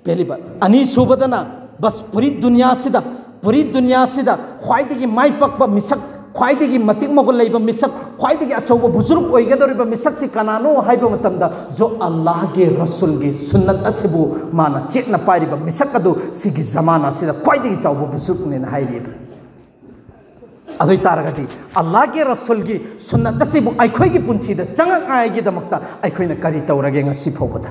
ꯄꯦꯜꯂꯤꯕ, ꯑꯅꯤꯁꯨꯕꯗꯅ ꯕꯁ ꯄꯨꯔꯤ ꯗꯨꯅꯤꯌꯥꯁꯤꯗ, ꯄꯨꯔꯤ ꯗꯨꯅꯤꯌꯥꯁꯤꯗ ꯈ꯭ꯋꯥꯏꯗꯒꯤ ꯃꯥꯏ ꯄꯥꯛꯄ ꯃꯤꯁꯛ, ꯈ꯭ꯋꯥꯏꯗꯒꯤ ꯃꯇꯤꯛ ꯃꯒꯨꯟ ꯂꯩꯕ ꯃꯤꯁꯛ, ꯈ꯭ꯋꯥꯏꯗꯒꯤ ꯑꯆꯧꯕ ꯕꯨꯖꯨꯔꯨꯛ ꯑꯣꯏꯒꯗꯧꯔꯤꯕ ꯃꯤꯁꯛꯁꯤ ꯀꯅꯥꯅꯣ ꯍꯥꯏꯕ ꯃꯇꯝꯗ, ꯖꯣ ꯑꯜꯂꯥꯍꯒꯤ ꯔꯁꯨꯜꯒꯤ ꯁꯨꯟꯅꯠ ꯑꯁꯤꯕꯨ ꯃꯥꯅ ꯆꯦꯠꯅ ꯄꯥꯏꯔꯤꯕ ꯃꯤꯁꯛ ꯑꯗꯨ ꯁꯤꯒꯤ ꯖꯃꯥꯅꯥꯁꯤꯗ ꯈ꯭ꯋꯥꯏꯗꯒꯤ ꯆꯥꯎꯕ ꯕꯨꯖꯨꯔꯨꯛꯅꯦꯅ ꯍꯥꯏꯔꯤꯕ꯫ ꯑꯗꯨ ꯑꯣꯏ ꯇꯥꯔꯒꯗꯤ ꯑꯜꯂꯥꯍꯒꯤ ꯔꯁꯨꯜꯒꯤ ꯁꯨꯟꯅꯠ ꯑꯁꯤꯕꯨ ꯑꯩꯈꯣꯏꯒꯤ ꯄꯨꯟꯁꯤꯗ ꯆꯪꯉꯛꯉꯥꯏꯒꯤꯗꯃꯛꯇ ꯑꯩꯈꯣꯏꯅ ꯀꯔꯤ ꯇꯧꯔꯒꯦ ꯉꯁꯤ ꯐꯥꯎꯕꯗ?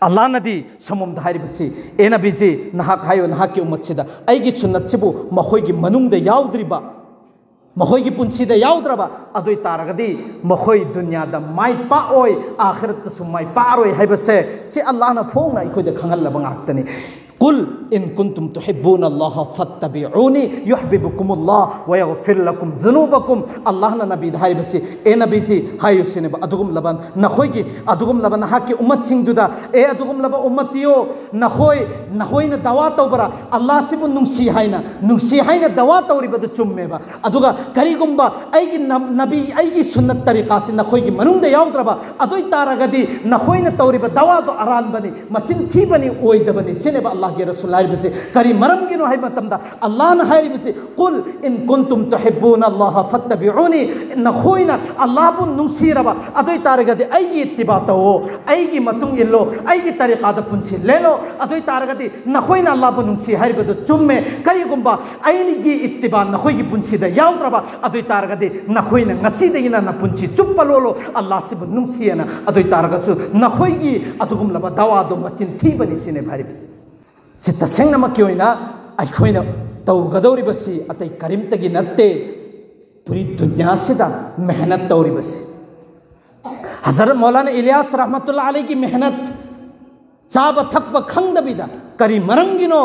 ꯑꯜꯂꯥꯍꯅꯗꯤ ꯁꯃꯨꯝꯗ ꯍꯥꯏꯔꯤꯕꯁꯤ, "ꯑꯦ ꯅꯕꯤꯖꯤ, ꯅꯍꯥꯛ ꯍꯥꯏꯌꯨ, ꯅꯍꯥꯛꯀꯤ ꯎꯝꯃꯠꯁꯤꯗ ꯑꯩꯒꯤ ꯁꯨꯟꯅꯠꯁꯤꯕꯨ ꯃꯈꯣꯏꯒꯤ ꯃꯅꯨꯡꯗ ꯌꯥꯎꯗ꯭ꯔꯤꯕ, ꯃꯈꯣꯏꯒꯤ ꯄꯨꯟꯁꯤꯗ ꯌꯥꯎꯗ꯭ꯔꯕ ꯑꯗꯨ ꯑꯣꯏ ꯇꯥꯔꯒꯗꯤ ꯃꯈꯣꯏ ꯗꯨꯅꯤꯌꯥꯗ ꯃꯥꯏ ꯄꯥꯛꯑꯣꯏ, ꯑꯥꯈꯤꯔꯠꯇꯁꯨ ꯃꯥꯏ ꯄꯥꯛꯑꯔꯣꯏ" ꯍꯥꯏꯕꯁꯦ ꯁꯤ ꯑꯜꯂꯥꯍꯅ ꯐꯣꯡꯅ ꯑꯩꯈꯣꯏꯗ ꯈꯪꯍꯜꯂꯕ ꯉꯥꯛꯇꯅꯤ꯫ "ꯀꯨꯜ ꯏꯟ ꯀꯨꯟꯇꯨꯝ ꯇꯨꯍꯤꯕꯨꯅ ꯑꯜꯂꯥꯍ ꯐꯠꯇꯕꯤꯎꯅꯤ ꯌꯨꯍꯕꯤꯕꯨꯀꯨꯝ ꯑꯜꯂꯥꯍ ꯋꯌꯒꯐꯤꯔ ꯂꯀꯨꯝ ꯖꯨꯅꯨꯕꯀꯨꯝ"꯫ ꯑꯜꯂꯥꯍꯅ ꯅꯕꯤꯗ ꯍꯥꯏꯔꯤꯕꯁꯤ, "ꯑꯦ ꯅꯕꯤꯖꯤ, ꯍꯥꯏꯌꯨ ꯁꯤꯅꯦꯕ, ꯑꯗꯨꯒꯨꯝꯂꯕ ꯅꯈꯣꯏꯒꯤ, ꯑꯗꯨꯒꯨꯝꯂꯕ ꯅꯍꯥꯛꯀꯤ ꯎꯝꯃꯠꯁꯤꯡꯗꯨꯗ, ꯑꯦ ꯑꯗꯨꯒꯨꯝꯂꯕ ꯎꯝꯃꯠꯇꯤꯌꯣ, ꯅꯈꯣꯏ, ꯅꯈꯣꯏꯅ ꯗꯋꯥ ꯇꯧꯕ꯭ꯔꯥ? ꯑꯜꯂꯥꯍꯁꯤꯕꯨ ꯅꯨꯡꯁꯤ ꯍꯥꯏꯅ, ꯅꯨꯡꯁꯤ ꯍꯥꯏꯅ ꯗꯋꯥ ꯇꯧꯔꯤꯕꯗꯨ ꯆꯨꯝꯃꯦꯕ꯫ ꯑꯗꯨꯒ ꯀꯔꯤꯒꯨꯝꯕ ꯑꯩꯒꯤ ꯅꯝ-, ꯅꯕꯤ, ꯑꯩꯒꯤ ꯁꯨꯟꯅꯠ ꯇꯔꯤꯀꯥꯁꯤ ꯅꯈꯣꯏꯒꯤ ꯃꯅꯨꯡꯗ ꯌꯥꯎꯗ꯭ꯔꯕ ꯑꯗꯨ ꯑꯣꯏ ꯇꯥꯔꯒꯗꯤ ꯅꯈꯣꯏꯅ ꯇꯧꯔꯤꯕ ꯗꯋꯥꯗꯣ ꯑꯔꯥꯟꯕꯅꯤ, ꯃꯆꯤꯟ ꯊꯤꯕꯅꯤ, ꯑꯣꯏꯗꯕꯅꯤ" ꯁꯤꯅꯦꯕ ꯑꯜꯂꯥꯍꯒꯤ ꯔꯁꯨꯜ ꯍꯥꯏꯔꯤꯕꯁꯤ꯫ ꯀꯔꯤ ꯃꯔꯝꯒꯤꯅꯣ ꯍꯥꯏꯕ ꯃꯇꯝꯗ ꯑꯜꯂꯥꯍꯅ ꯍꯥꯏꯔꯤꯕꯁꯤ, "ꯀꯨꯜ ꯏꯟ ꯀꯨꯟꯇꯨꯝ ꯇꯨꯍꯤꯕꯨꯅ ꯑꯜꯂꯥꯍ ꯐꯠꯇꯕꯤꯎꯅꯤ", ꯅꯈꯣꯏꯅ ꯑꯜꯂꯥꯍꯕꯨ ꯅꯨꯡꯁꯤꯔꯕ ꯑꯗꯨ ꯑꯣꯏ ꯇꯥꯔꯒꯗꯤ ꯑꯩꯒꯤ ꯏꯠꯇꯤꯕꯥ ꯇꯧꯑꯣ, ꯑꯩꯒꯤ ꯃꯇꯨꯡ ꯏꯜꯂꯣ, ꯑꯩꯒꯤ ꯇꯔꯤꯀꯥꯗ ꯄꯨꯟꯁꯤ ꯂꯦꯜꯂꯣ꯫ ꯑꯗꯨ ꯑꯣꯏ ꯇꯥꯔꯒꯗꯤ ꯅꯈꯣꯏꯅ ꯑꯜꯂꯥꯍꯕꯨ ꯅꯨꯡꯁꯤ ꯍꯥꯏꯔꯤꯕꯗꯨ ꯆꯨꯝꯃꯦ꯫ ꯀꯔꯤꯒꯨꯝꯕ ꯑꯩꯒꯤ ꯏꯠꯇꯤꯕꯥ ꯅꯈꯣꯏꯒꯤ ꯄꯨꯟꯁꯤꯗ ꯌꯥꯎꯗ꯭ꯔꯕ ꯑꯗꯨ ꯑꯣꯏ ꯇꯥꯔꯒꯗꯤ ꯅꯈꯣꯏꯅ ꯉꯁꯤꯗꯒꯤꯅ ꯅꯄꯨꯟꯁꯤ ꯆꯨꯞꯄ ꯂꯣꯜꯂꯣ, ꯑꯜꯂꯥꯍꯁꯤꯕꯨ ꯅꯨꯡꯁꯤꯌꯦꯅ꯫ ꯑꯗꯨ ꯑꯣꯏ ꯇꯥꯔꯒꯁꯨ ꯅꯈꯣꯏꯒꯤ ꯑꯗꯨꯒꯨꯝꯂꯕ ꯗꯋꯥꯗꯣ ꯃꯆꯤꯟ ꯊꯤꯕꯅꯤ ꯁꯤꯅꯦꯕ ꯍꯥꯏꯔꯤꯕꯁꯤ꯫ ꯁꯤ ꯇꯁꯦꯡꯅꯃꯛꯀꯤ ꯑꯣꯏꯅ ꯑꯩꯈꯣꯏꯅ ꯇꯧꯒꯗꯧꯔꯤꯕꯁꯤ ꯑꯇꯩ ꯀꯔꯤꯝꯇꯒꯤ ꯅꯠꯇꯦ, ꯄꯨꯔꯤ ꯗꯨꯅꯤꯌꯥꯁꯤꯗ ꯃꯦꯍꯅꯠ ꯇꯧꯔꯤꯕꯁꯤ꯫ ꯍꯖꯔꯠ ꯃꯧꯂꯥꯅꯥ ꯏꯂꯤꯌꯥꯁ ꯔꯍꯃꯇꯨꯜꯂꯥ ꯑꯂꯩꯒꯤ ꯃꯦꯍꯅꯠ, ꯆꯥꯕ ꯊꯛꯄ ꯈꯪꯗꯕꯤꯗ꯫ ꯀꯔꯤ ꯃꯔꯝꯒꯤꯅꯣ?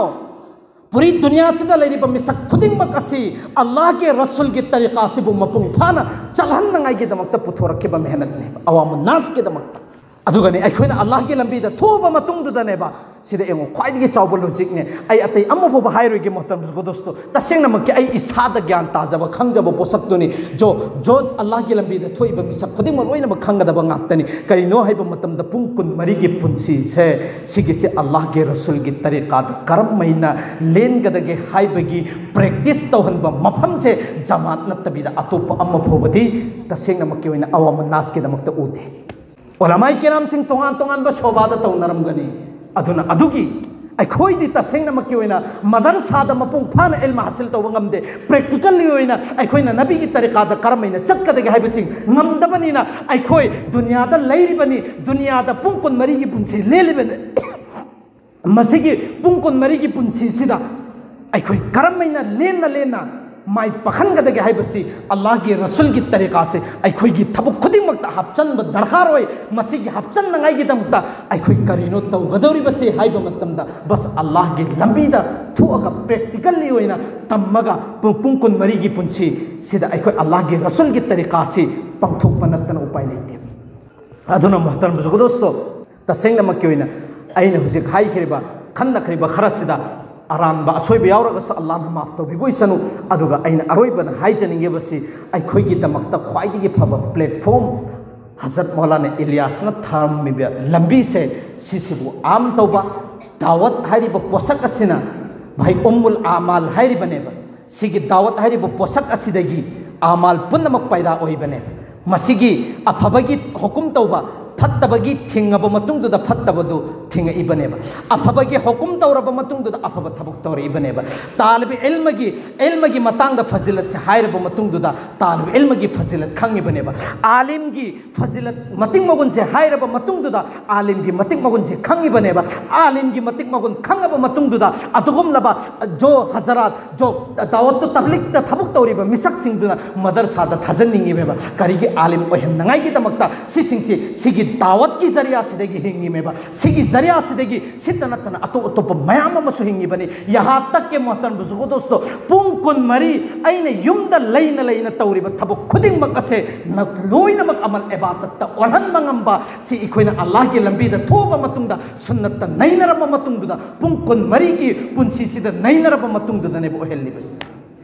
ꯄꯨꯔꯤ ꯗꯨꯅꯤꯌꯥꯁꯤꯗ ꯂꯩꯔꯤꯕ ꯃꯤꯁꯛ ꯈꯨꯗꯤꯡꯃꯛ ꯑꯁꯤ ꯑꯜꯂꯥꯍꯒꯤ ꯔꯁꯨꯜꯒꯤ ꯇꯔꯤꯀꯥ ꯑꯁꯤꯕꯨ ꯃꯄꯨꯡ ꯐꯥꯅ ꯆꯠꯍꯟꯅꯉꯥꯏꯒꯤꯗꯃꯛꯇ ꯄꯨꯊꯣꯔꯛꯈꯤꯕ ꯃꯦꯍꯅꯠꯅꯦꯕ, ꯑꯋꯥꯃꯨꯟ ꯅꯥꯁꯀꯤꯗꯃꯛꯇ꯫ ꯑꯗꯨꯒꯅꯤ ꯑꯩꯈꯣꯏꯅ ꯑꯜꯂꯥꯍꯒꯤ ꯂꯝꯕꯤꯗ ꯊꯣꯛꯑꯕ ꯃꯇꯨꯡꯗꯨꯗꯅꯦꯕ, ꯁꯤꯗ ꯌꯦꯡꯉꯨ, ꯈ꯭ꯋꯥꯏꯗꯒꯤ ꯆꯥꯎꯕ ꯂꯣꯖꯤꯛꯅꯦ꯫ ꯑꯩ ꯑꯇꯩ ꯑꯃ ꯐꯥꯎꯕ ꯍꯥꯏꯔꯣꯏꯒꯦ, ꯃꯣꯍꯇꯔꯝ ꯗꯣꯁꯇꯣ꯫ ꯇꯁꯦꯡꯅꯃꯛꯀꯤ ꯑꯩ ꯏꯁꯥꯗ ꯒ꯭ꯌꯥꯟ ꯇꯥꯖꯕ, ꯈꯪꯖꯕ ꯄꯣꯠꯁꯛꯇꯨꯅꯤ꯫ ꯖꯣ ꯖꯣ ꯑꯜꯂꯥꯍꯒꯤ ꯂꯝꯕꯤꯗ ꯊꯣꯛꯏꯕ ꯃꯤꯁꯛ ꯈꯨꯗꯤꯡꯃꯛ ꯂꯣꯏꯅꯃꯛ ꯈꯪꯒꯗꯕ ꯉꯥꯛꯇꯅꯤ꯫ ꯀꯔꯤꯅꯣ ꯍꯥꯏꯕ ꯃꯇꯝꯗ, ꯄꯨꯡ ꯀꯨꯟꯃꯔꯤꯒꯤ ꯄꯨꯟꯁꯤꯁꯦ, ꯁꯤꯒꯤꯁꯦ ꯑꯜꯂꯥꯍꯒꯤ ꯔꯁꯨꯜꯒꯤ ꯇꯔꯤꯀꯥꯗ ꯀꯔꯝ ꯍꯥꯏꯅ ꯂꯦꯟꯒꯗꯒꯦ ꯍꯥꯏꯕꯒꯤ ꯄ꯭ꯔꯦꯛꯇꯤꯁ ꯇꯧꯍꯟꯕ ꯃꯐꯝꯁꯦ ꯖꯃꯥꯠ ꯅꯠꯇꯕꯤꯗ ꯑꯇꯣꯞꯄ ꯑꯃ ꯐꯥꯎꯕꯗꯤ ꯇꯁꯦꯡꯅꯃꯛꯀꯤ ꯑꯣꯏꯅ ꯑꯋꯥꯃꯟ ꯅꯥꯁꯀꯤꯗꯃꯛꯇ ꯎꯗꯦ꯫ ꯎꯂꯃꯥꯏ ꯀꯤꯔꯥꯝꯁꯤꯡ ꯇꯣꯉꯥꯟ ꯇꯣꯉꯥꯟꯕ ꯁꯣꯕꯥꯗ ꯇꯧꯅꯔꯝꯒꯅꯤ꯫ ꯑꯗꯨꯅ ꯑꯗꯨꯒꯤ ꯑꯩꯈꯣꯏꯗꯤ ꯇꯁꯦꯡꯅꯃꯛꯀꯤ ꯑꯣꯏꯅ ꯃꯗꯔꯁꯥꯗ ꯃꯄꯨꯡ ꯐꯥꯅ ꯏꯜꯃ ꯍꯥꯁꯤꯜ ꯇꯧꯕ ꯉꯝꯗꯦ꯫ ꯄ꯭ꯔꯦꯛꯇꯤꯀꯦꯜꯂꯤ ꯑꯣꯏꯅ ꯑꯩꯈꯣꯏꯅ ꯅꯕꯤꯒꯤ ꯇꯔꯤꯀꯥꯗ ꯀꯔꯝ ꯍꯥꯏꯅ ꯆꯠꯀꯗꯒꯦ ꯍꯥꯏꯕꯁꯤ ꯉꯝꯗꯕꯅꯤꯅ, ꯑꯩꯈꯣꯏ ꯗꯨꯅꯤꯌꯥꯗ ꯂꯩꯔꯤꯕꯅꯤ, ꯗꯨꯅꯤꯌꯥꯗ ꯄꯨꯡ ꯀꯨꯟꯃꯔꯤꯒꯤ ꯄꯨꯟꯁꯤ ꯂꯦꯜꯂꯤꯕꯅꯤ꯫ ꯃꯁꯤꯒꯤ ꯄꯨꯡ ꯀꯨꯟꯃꯔꯤꯒꯤ ꯄꯨꯟꯁꯤꯁꯤꯗ ꯑꯩꯈꯣꯏ ꯀꯔꯝ ꯍꯥꯏꯅ ꯂꯦꯟꯅ ꯂꯦꯟꯅ ꯃꯥꯏ ꯄꯥꯛꯍꯟꯒꯗꯒꯦ ꯍꯥꯏꯕꯁꯤ ꯑꯜꯂꯥꯍꯒꯤ ꯔꯁꯨꯜꯒꯤ ꯇꯔꯤꯀꯥꯁꯤ ꯑꯩꯈꯣꯏꯒꯤ ꯊꯕꯛ ꯈꯨꯗꯤꯡꯃꯛꯇ ꯍꯥꯞꯆꯟꯕ ꯗꯔꯀꯥꯔ ꯑꯣꯏ꯫ ꯃꯁꯤꯒꯤ ꯍꯥꯞꯆꯟꯅꯉꯥꯏꯒꯤꯗꯃꯛꯇ ꯑꯩꯈꯣꯏ ꯀꯔꯤꯅꯣ ꯇꯧꯒꯗꯧꯔꯤꯕꯁꯤ ꯍꯥꯏꯕ ꯃꯇꯝꯗ, ꯕꯁ ꯑꯜꯂꯥꯍꯒꯤ ꯂꯝꯕꯤꯗ ꯊꯣꯛꯑꯒ ꯄ꯭ꯔꯦꯛꯇꯤꯀꯦꯜꯂꯤ ꯑꯣꯏꯅ ꯇꯝꯃꯒ ꯄꯨꯡ, ꯄꯨꯡ ꯀꯨꯟꯃꯔꯤꯒꯤ ꯄꯨꯟꯁꯤ ꯁꯤꯗ ꯑꯩꯈꯣꯏ ꯑꯜꯂꯥꯍꯒꯤ ꯔꯁꯨꯜꯒꯤ ꯇꯔꯤꯀꯥꯁꯤ ꯄꯥꯡꯊꯣꯛꯄ ꯅꯠꯇꯅ ꯎꯄꯥꯏ ꯂꯩꯇꯦ꯫ ꯑꯗꯨꯅ ꯃꯣꯍꯇꯔꯝ ꯕꯨꯖꯨꯔꯒ ꯗꯣꯁꯇꯣ, ꯇꯁꯦꯡꯅꯃꯛꯀꯤ ꯑꯣꯏꯅ ꯑꯩꯅ ꯍꯧꯖꯤꯛ ꯍꯥꯏꯈ꯭ꯔꯤꯕ, ꯈꯟꯅꯈ꯭ꯔꯤꯕ ꯈꯔꯁꯤꯗ ꯑꯔꯥꯟꯕ ꯑꯁꯣꯏꯕ ꯌꯥꯎꯔꯒꯁꯨ ꯑꯜꯂꯥꯍꯅ ꯃꯥꯐ ꯇꯧꯕꯤꯕ ꯑꯣꯏꯁꯅꯨ꯫ ꯑꯗꯨꯒ ꯑꯩꯅ ꯑꯔꯣꯏꯕꯗ ꯍꯥꯏꯖꯅꯤꯡꯉꯤꯕꯁꯤ, ꯑꯩꯈꯣꯏꯒꯤꯗꯃꯛꯇ ꯈ꯭ꯋꯥꯏꯗꯒꯤ ꯐꯕ ꯄ꯭ꯂꯦꯠꯐꯣꯝ ꯍꯖꯔꯠ ꯃꯧꯂꯥꯅꯥ ꯏꯂꯤꯌꯥꯁꯅ ꯊꯝꯃꯤꯕ ꯂꯝꯕꯤꯁꯦ, ꯁꯤꯁꯤꯕꯨ ꯑꯥꯝ ꯇꯧꯕ꯫ ꯗꯥꯋꯠ ꯍꯥꯏꯔꯤꯕ ꯄꯣꯠꯁꯛ ꯑꯁꯤꯅ ꯚꯥꯏ ꯎꯝꯃꯨꯜ ꯑꯃꯥꯜ ꯍꯥꯏꯔꯤꯕꯅꯦꯕ꯫ ꯁꯤꯒꯤ ꯗꯥꯋꯠ ꯍꯥꯏꯔꯤꯕ ꯄꯣꯠꯁꯛ ꯑꯁꯤꯗꯒꯤ ꯑꯃꯥꯜ ꯄꯨꯝꯅꯃꯛ ꯄꯥꯏꯗꯥ ꯑꯣꯏꯕꯅꯦ꯫ ꯃꯁꯤꯒꯤ ꯑꯐꯕꯒꯤ ꯍꯨꯀꯨꯝ ꯇꯧꯕ, ꯐꯠꯇꯕꯒꯤ ꯊꯤꯡꯉꯕ ꯃꯇꯨꯡꯗꯨꯗ ꯐꯠꯇꯕꯗꯨ ꯊꯤꯡꯉꯛꯏꯕꯅꯦꯕ꯫ ꯑꯐꯕꯒꯤ ꯍꯨꯀꯨꯝ ꯇꯧꯔꯕ ꯃꯇꯨꯡꯗꯨꯗ ꯑꯐꯕ ꯊꯕꯛ ꯇꯧꯔꯛꯏꯕꯅꯦꯕ꯫ ꯇꯥꯂꯤꯕ ꯏꯜꯃꯒꯤ, ꯏꯜꯃꯒꯤ ꯃꯇꯥꯡꯗ ꯐꯖꯤꯂꯠꯁꯦ ꯍꯥꯏꯔꯕ ꯃꯇꯨꯡꯗꯨꯗ ꯇꯥꯂꯤꯕ ꯏꯜꯃꯒꯤ ꯐꯖꯤꯂꯠ ꯈꯪꯉꯤꯕꯅꯦꯕ꯫ ꯑꯥꯂꯤꯝꯒꯤ ꯐꯖꯤꯂꯠ ꯃꯇꯤꯛ ꯃꯒꯨꯟꯁꯦ ꯍꯥꯏꯔꯕ ꯃꯇꯨꯡꯗꯨꯗ ꯑꯥꯂꯤꯝꯒꯤ ꯃꯇꯤꯛ ꯃꯒꯨꯟꯁꯦ ꯈꯪꯉꯤꯕꯅꯦꯕ꯫ ꯑꯥꯂꯤꯝꯒꯤ ꯃꯇꯤꯛ ꯃꯒꯨꯟ ꯈꯪꯉꯕ ꯃꯇꯨꯡꯗꯨꯗ ꯑꯗꯨꯒꯨꯝꯂꯕ ꯖꯣ ꯍꯖꯔꯥꯠ, ꯖꯣ ꯗꯥꯋꯠꯇꯨ ꯇꯕ꯭ꯂꯤꯛꯇ ꯊꯕꯛ ꯇꯧꯔꯤꯕ ꯃꯤꯁꯛꯁꯤꯡꯗꯨꯅ ꯃꯗꯔꯁꯥꯗ ꯊꯥꯖꯟꯅꯤꯡꯉꯤꯕꯅꯦꯕ꯫ ꯀꯔꯤꯒꯤ? ꯑꯥꯂꯤꯝ ꯑꯣꯏꯍꯟꯅꯉꯥꯏꯒꯤꯗꯃꯛꯇ ꯁꯤꯁꯤꯡꯁꯤ, ꯁꯤꯒꯤ ꯇꯥꯋꯠꯀꯤ ꯖꯔꯤꯌꯥꯁꯤꯗꯒꯤ ꯍꯤꯡꯉꯤꯃꯦꯕ꯫ ꯁꯤꯒꯤ ꯖꯔꯤꯌꯥꯁꯤꯗꯒꯤ ꯁꯤꯠꯇ ꯅꯠꯇꯅ ꯑꯇꯣꯞ ꯑꯇꯣꯞꯄ ꯃꯌꯥꯝ ꯑꯃꯁꯨ ꯍꯤꯡꯉꯤꯕꯅꯤ꯫ ꯌꯍꯥ ꯇꯛ ꯀꯦ ꯃꯣꯍꯇꯔꯝ ꯕꯨꯖꯨꯔꯒꯣ ꯗꯣꯁꯇꯣ, ꯄꯨꯡ ꯀꯨꯟꯃꯔꯤ ꯑꯩꯅ ꯌꯨꯝꯗ ꯂꯩꯅ ꯂꯩꯅ ꯇꯧꯔꯤꯕ ꯊꯕꯛ ꯈꯨꯗꯤꯡꯃꯛ ꯑꯁꯦ ꯂꯣꯏꯅꯃꯛ ꯑꯃꯜ ꯑꯦꯕꯥꯗꯠꯇ ꯑꯣꯜꯍꯟꯕ ꯉꯝꯕ, ꯁꯤ ꯑꯩꯈꯣꯏꯅ ꯑꯜꯂꯥꯍꯒꯤ ꯂꯝꯕꯤꯗ ꯊꯣꯛꯑꯕ ꯃꯇꯨꯡꯗ, ꯁꯨꯟꯅꯠꯇ ꯅꯩꯅꯔꯕ ꯃꯇꯨꯡꯗꯨꯗ, ꯄꯨꯡ ꯀꯨꯟꯃꯔꯤꯒꯤ ꯄꯨꯟꯁꯤꯁꯤꯗ ꯅꯩꯅꯔꯕ ꯃꯇꯨꯡꯗꯨꯗꯅꯦꯕ ꯑꯣꯏꯍꯜꯂꯤꯕꯁꯤ꯫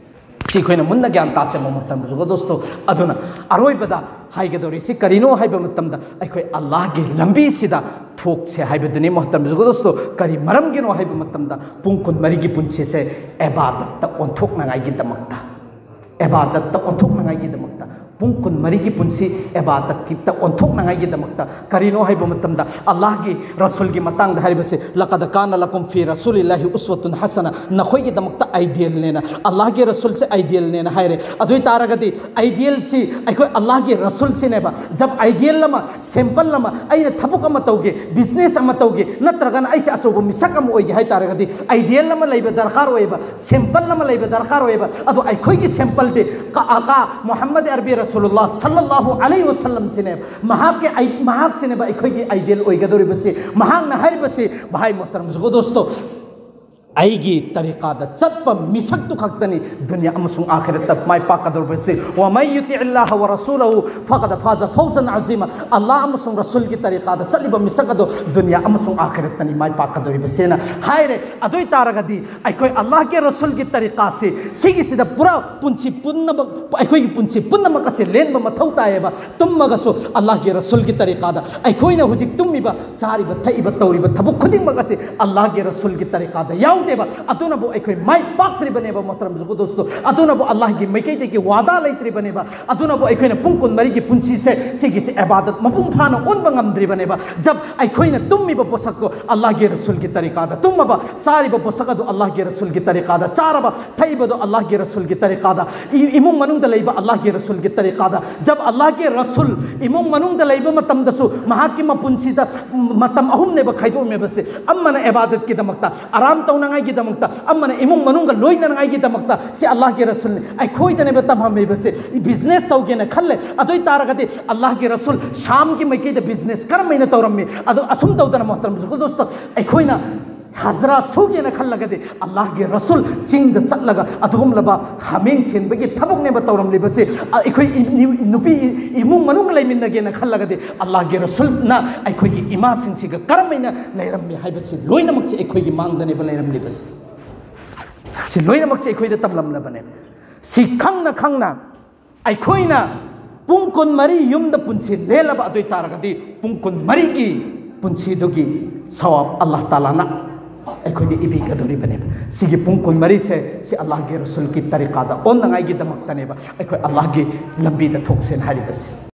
ꯁꯤ ꯑꯩꯈꯣꯏꯅ ꯃꯨꯟꯅ ꯒ꯭ꯌꯥꯟ ꯇꯥꯁꯦ ꯃꯣꯍꯇꯔꯝ ꯕꯨꯖꯨꯔꯒꯣ ꯗꯣꯁꯇꯣ꯫ ꯑꯗꯨꯅ ꯑꯔꯣꯏꯕꯗ ꯍꯥꯏꯒꯗꯧꯔꯤꯁꯤ ꯀꯔꯤꯅꯣ ꯍꯥꯏꯕ ꯃꯇꯝꯗ, ꯑꯩꯈꯣꯏ ꯑꯜꯂꯥꯍꯒꯤ ꯂꯝꯕꯤꯁꯤꯗ ꯊꯣꯛꯁꯦ ꯍꯥꯏꯕꯗꯨꯅꯤ ꯃꯣꯍꯇꯔꯝ ꯕꯨꯖꯨꯔꯒꯣ ꯗꯣꯁꯇꯣ꯫ ꯀꯔꯤ ꯃꯔꯝꯒꯤꯅꯣ ꯍꯥꯏꯕ ꯃꯇꯝꯗ, ꯄꯨꯡ ꯀꯨꯟꯃꯔꯤꯒꯤ ꯄꯨꯟꯁꯤꯁꯦ ꯑꯦꯕꯥꯗꯠꯇ ꯑꯣꯟꯊꯣꯛꯅꯉꯥꯏꯒꯤꯗꯃꯛꯇ, ꯑꯦꯕꯥꯗꯠꯇ ꯑꯣꯟꯊꯣꯛꯅꯉꯥꯏꯒꯤꯗꯃꯛꯇ, ꯄꯨꯡ ꯀꯨꯟꯃꯔꯤꯒꯤ ꯄꯨꯟꯁꯤ ꯑꯦꯕꯥꯗꯠꯀꯤꯗ ꯑꯣꯟꯊꯣꯛꯅꯉꯥꯏꯒꯤꯗꯃꯛꯇ꯫ ꯀꯔꯤꯅꯣ ꯍꯥꯏꯕ ꯃꯇꯝꯗ, ꯑꯜꯂꯥꯍꯒꯤ ꯔꯁꯨꯜꯒꯤ ꯃꯇꯥꯡꯗ ꯍꯥꯏꯔꯤꯕꯁꯦ, "ꯂꯀꯗ ꯀꯥꯅ ꯂꯀꯨꯝ ꯐꯤ ꯔꯁꯨꯂꯤꯜꯂꯥꯍꯤ ꯎꯁꯋꯥꯇꯨꯟ ꯍꯁꯅ", ꯅꯈꯣꯏꯒꯤꯗꯃꯛꯇ ꯑꯥꯏꯗꯤꯌꯦꯜꯅꯦꯅ, ꯑꯜꯂꯥꯍꯒꯤ ꯔꯁꯨꯜꯁꯦ ꯑꯥꯏꯗꯤꯌꯦꯜꯅꯦꯅ ꯍꯥꯏꯔꯦ꯫ ꯑꯗꯨ ꯑꯣꯏ ꯇꯥꯔꯒꯗꯤ, ꯑꯥꯏꯗꯤꯌꯦꯜꯁꯤ ꯑꯩꯈꯣꯏ ꯑꯜꯂꯥꯍꯒꯤ ꯔꯁꯨꯜꯁꯤꯅꯦꯕ꯫ ꯖꯕ ꯑꯥꯏꯗꯤꯌꯦꯜ ꯑꯃ, ꯁꯦꯝꯄꯜ ꯑꯃ, ꯑꯩꯅ ꯊꯕꯛ ꯑꯃ ꯇꯧꯒꯦ, ꯕꯤꯖꯤꯅꯦꯁ ꯑꯃ ꯇꯧꯒꯦ, ꯅꯠꯇ꯭ꯔꯒꯅ ꯑꯩꯁꯦ ꯑꯆꯧꯕ ꯃꯤꯁꯛ ꯑꯃ ꯑꯣꯏꯒꯦ ꯍꯥꯏ ꯇꯥꯔꯒꯗꯤ, ꯑꯥꯏꯗꯤꯌꯦꯜ ꯑꯃ ꯂꯩꯕ ꯗꯔꯀꯥꯔ ꯑꯣꯏꯌꯦꯕ, ꯁꯦꯝꯄꯜ ꯑꯃ ꯂꯩꯕ ꯗꯔꯀꯥꯔ ꯑꯣꯏꯌꯦꯕ꯫ ꯑꯗꯣ ꯑꯩꯈꯣꯏꯒꯤ ꯁꯦꯝꯄꯜꯗꯤ ꯀ-, ꯑꯀꯥ ꯃꯨꯍꯝꯃꯗ ꯑꯔꯕꯤ ꯔꯁꯨꯂꯨꯜꯂꯥꯍ ꯁꯜꯂꯜꯂꯥꯍꯨ ꯑꯂꯩꯍꯤ ꯋꯁꯜꯂꯝꯁꯤꯅꯦꯕ꯫ ꯃꯍꯥꯛꯀꯤ ꯑꯥꯏ-, ꯃꯍꯥꯛꯁꯤꯅꯦꯕ ꯑꯩꯈꯣꯏꯒꯤ ꯑꯥꯏꯗꯤꯌꯦꯜ ꯑꯣꯏꯒꯗꯧꯔꯤꯕꯁꯤ꯫ ꯃꯍꯥꯛꯅ ꯍꯥꯏꯔꯤꯕꯁꯤ, ꯚꯥꯏ ꯃꯣꯍꯇꯔꯝ ꯕꯨꯖꯨꯔꯒꯣ ꯗꯣꯁꯇꯣ, ꯑꯩꯒꯤ ꯇꯔꯤꯀꯥꯗ ꯆꯠꯄ ꯃꯤꯁꯛꯇꯨ ꯈꯛꯇꯅꯤ ꯗꯨꯅꯤꯌꯥ ꯑꯃꯁꯨꯡ ꯑꯥꯈꯤꯔꯠꯇ ꯃꯥꯏ ꯄꯥꯛꯀꯗꯧꯔꯤꯕꯁꯤ꯫ "ꯋꯃꯟ ꯌꯨꯇꯤꯏꯜꯂꯥꯍ ꯋꯔꯁꯨꯂꯍꯨ ꯐꯀꯗ ꯐꯥꯖ ꯐꯧꯖꯟ ꯑꯖꯤꯃ", ꯑꯜꯂꯥꯍ ꯑꯃꯁꯨꯡ ꯔꯁꯨꯜꯒꯤ ꯇꯔꯤꯀꯥꯗ ꯆꯠꯂꯤꯕ ꯃꯤꯁꯛ ꯑꯗꯣ ꯗꯨꯅꯤꯌꯥ ꯑꯃꯁꯨꯡ ꯑꯥꯈꯤꯔꯠꯇꯅꯤ ꯃꯥꯏ ꯄꯥꯛꯀꯗꯧꯔꯤꯕꯁꯦꯅ ꯍꯥꯏꯔꯦ꯫ ꯑꯗꯨ ꯑꯣꯏ ꯇꯥꯔꯒꯗꯤ, ꯑꯩꯈꯣꯏ ꯑꯜꯂꯥꯍꯒꯤ ꯔꯁꯨꯜꯒꯤ ꯇꯔꯤꯀꯥꯁꯤ, ꯁꯤꯒꯤꯁꯤꯗ ꯄꯨꯔꯥ ꯄꯨꯟꯁꯤ ꯄꯨꯝꯅꯃꯛ, ꯑꯩꯈꯣꯏꯒꯤ ꯄꯨꯟꯁꯤ ꯄꯨꯝꯅꯃꯛ ꯑꯁꯤ ꯂꯦꯟꯕ ꯃꯊꯧ ꯇꯥꯏꯌꯦꯕ꯫ ꯇꯨꯝꯃꯒꯁꯨ ꯑꯜꯂꯥꯍꯒꯤ ꯔꯁꯨꯜꯒꯤ ꯇꯔꯤꯀꯥꯗ, ꯑꯩꯈꯣꯏꯅ ꯍꯧꯖꯤꯛ ꯇꯨꯝꯃꯤꯕ, ꯆꯥꯔꯤꯕ, ꯊꯛꯏꯕ, ꯇꯧꯔꯤꯕ ꯊꯕꯛ ꯈꯨꯗꯤꯡꯃꯛ ꯑꯁꯤ ꯑꯜꯂꯥꯍꯒꯤ ꯔꯁꯨꯜꯒꯤ ꯇꯔꯤꯀꯥꯗ ꯌꯥꯎꯗꯦꯕ꯫ ꯑꯗꯨꯅꯕꯨ ꯑꯩꯈꯣꯏ ꯃꯥꯏ ꯄꯥꯛꯇ꯭ꯔꯤꯕꯅꯦꯕ, ꯃꯣꯍꯇꯔꯝ ꯕꯨꯖꯨꯔꯒꯣ ꯗꯣꯁꯇꯣ꯫ ꯑꯗꯨꯅꯕꯨ ꯑꯜꯂꯥꯍꯒꯤ ꯃꯥꯏꯀꯩꯗꯒꯤ ꯋꯥꯗꯥ ꯂꯩꯇ꯭ꯔꯤꯕꯅꯦꯕ꯫ ꯑꯗꯨꯅꯕꯨ ꯑꯩꯈꯣꯏꯅ ꯄꯨꯡ ꯀꯨꯟꯃꯔꯤꯒꯤ ꯄꯨꯟꯁꯤꯁꯦ, ꯁꯤꯒꯤꯁꯦ ꯏꯕꯥꯗꯠ ꯃꯄꯨꯡ ꯐꯥꯅ ꯑꯣꯟꯕ ꯉꯝꯗ꯭ꯔꯤꯕꯅꯦꯕ꯫ ꯖꯕ ꯑꯩꯈꯣꯏꯅ ꯇꯨꯝꯃꯤꯕ ꯄꯣꯠꯁꯛꯇꯣ ꯑꯜꯂꯥꯍꯒꯤ ꯔꯁꯨꯜꯒꯤ ꯇꯔꯤꯀꯥꯗ ꯇꯨꯝꯃꯕ, ꯆꯥꯔꯤꯕ ꯄꯣꯠꯁꯛ ꯑꯗꯨ ꯑꯜꯂꯥꯍꯒꯤ ꯔꯁꯨꯜꯒꯤ ꯇꯔꯤꯀꯥꯗ ꯆꯥꯔꯕ, ꯊꯛꯏꯕꯗꯣ ꯑꯜꯂꯥꯍꯒꯤ ꯔꯁꯨꯜꯒꯤ ꯇꯔꯤꯀꯥꯗ, ꯏ-, ꯏꯃꯨꯡ ꯃꯅꯨꯡꯗ ꯂꯩꯕ ꯑꯜꯂꯥꯍꯒꯤ ꯔꯁꯨꯜꯒꯤ ꯇꯔꯤꯀꯥꯗ꯫ ꯖꯕ ꯑꯜꯂꯥꯍꯒꯤ ꯔꯁꯨꯜ ꯏꯃꯨꯡ ꯃꯅꯨꯡꯗ ꯂꯩꯕ ꯃꯇꯝꯗꯁꯨ ꯃꯍꯥꯛꯀꯤ ꯃꯄꯨꯟꯁꯤꯗ ꯃꯇꯝ ꯑꯍꯨꯝꯅꯦꯕ ꯈꯥꯏꯗꯣꯛꯑꯝꯃꯦꯕꯁꯦ꯫ ꯑꯃꯅ ꯏꯕꯥꯗꯠꯀꯤꯗꯃꯛꯇ, ꯑꯔꯥꯝ ꯇꯧꯅ ꯉꯥꯏꯒꯤꯗꯃꯛꯇ, ꯑꯃꯅ ꯏꯃꯨꯡ ꯃꯅꯨꯡꯒ ꯂꯣꯏꯅꯅꯉꯥꯏꯒꯤꯗꯃꯛꯇ ꯁꯤ ꯑꯜꯂꯥꯍꯒꯤ ꯔꯁꯨꯜꯅꯤ꯫ ꯑꯩꯈꯣꯏꯗꯅꯦꯕ ꯇꯝꯃꯝꯃꯤꯕꯁꯦ꯫ ꯕꯤꯖꯤꯅꯦꯁ ꯇꯧꯒꯦꯅ ꯈꯜꯂꯦ, ꯑꯗꯨ ꯑꯣꯏ ꯇꯥꯔꯒꯗꯤ ꯑꯜꯂꯥꯍꯒꯤ ꯔꯁꯨꯜ ꯁꯥꯝꯒꯤ ꯃꯥꯏꯀꯩꯗ ꯕꯤꯖꯤꯅꯦꯁ ꯀꯔꯝ ꯍꯥꯏꯅ ꯇꯧꯔꯝꯃꯤ? ꯑꯗꯣ ꯑꯁꯨꯝ ꯇꯧꯗꯅ ꯃꯣꯍꯇꯔꯝ ꯖꯨꯒꯨꯜ ꯗꯣꯁꯇꯣ, ꯑꯩꯈꯣꯏꯅ ꯍꯖꯔꯥ ꯁꯨꯒꯦꯅ ꯈꯜꯂꯒꯗꯤ ꯑꯜꯂꯥꯍꯒꯤ ꯔꯁꯨꯜ ꯆꯤꯡꯗ ꯆꯠꯂꯒ ꯑꯗꯨꯒꯨꯝꯂꯕ ꯍꯥꯃꯦꯡ ꯁꯦꯟꯕꯒꯤ ꯊꯕꯛꯅꯦꯕ ꯇꯧꯔꯝꯂꯤꯕꯁꯦ꯫ ꯑ, ꯑꯩꯈꯣꯏ ꯏ-, ꯏ-, ꯅꯨꯄꯤ ꯏ-, ꯏꯃꯨꯡ ꯃꯅꯨꯡ ꯂꯩꯃꯤꯟꯅꯒꯦꯅ ꯈꯜꯂꯒꯗꯤ ꯑꯜꯂꯥꯍꯒꯤ ꯔꯁꯨꯜꯅ ꯑꯩꯈꯣꯏꯒꯤ ꯏꯃꯥꯁꯤꯡꯁꯤꯒ ꯀꯔꯝ ꯍꯥꯏꯅ ꯂꯩꯔꯝꯃꯤ ꯍꯥꯏꯕꯁꯤ ꯂꯣꯏꯅꯃꯛꯁꯦ ꯑꯩꯈꯣꯏꯒꯤ ꯃꯥꯡꯗꯅꯦꯕ ꯂꯩꯔꯝꯂꯤꯕꯁꯦ꯫ ꯁꯤ ꯂꯣꯏꯅꯃꯛꯁꯦ ꯑꯩꯈꯣꯏꯗ ꯇꯝꯂꯝꯂꯕꯅꯦ꯫ ꯁꯤ ꯈꯪꯅ ꯈꯪꯅ ꯑꯩꯈꯣꯏꯅ ꯄꯨꯡ ꯀꯨꯟꯃꯔꯤ ꯌꯨꯝꯗ ꯄꯨꯟꯁꯤ ꯂꯦꯜꯂꯕ ꯑꯗꯨ ꯑꯣꯏ ꯇꯥꯔꯒꯗꯤ ꯄꯨꯡ ꯀꯨꯟꯃꯔꯤꯒꯤ ꯄꯨꯟꯁꯤꯗꯨꯒꯤ ꯁꯋꯥꯕ ꯑꯜꯂꯥꯍ ꯇꯥꯂꯥꯅ ꯑꯩꯈꯣꯏꯗ ꯏꯕꯤꯒꯗꯧꯔꯤꯕꯅꯦꯕ꯫ ꯁꯤꯒꯤ ꯄꯨꯡ ꯀꯨꯟꯃꯔꯤꯁꯦ ꯁꯤ ꯑꯜꯂꯥꯍꯒꯤ ꯔꯁꯨꯜꯒꯤ ꯇꯔꯤꯀꯥꯗ ꯑꯣꯟꯅꯉꯥꯏꯒꯤꯗꯃꯛꯇꯅꯦꯕ ꯑꯩꯈꯣꯏ ꯑꯜꯂꯥꯍꯒꯤ ꯂꯝꯕꯤꯗ ꯊꯣꯛꯁꯦꯅ ꯍꯥꯏꯔꯤꯕꯁꯦ꯫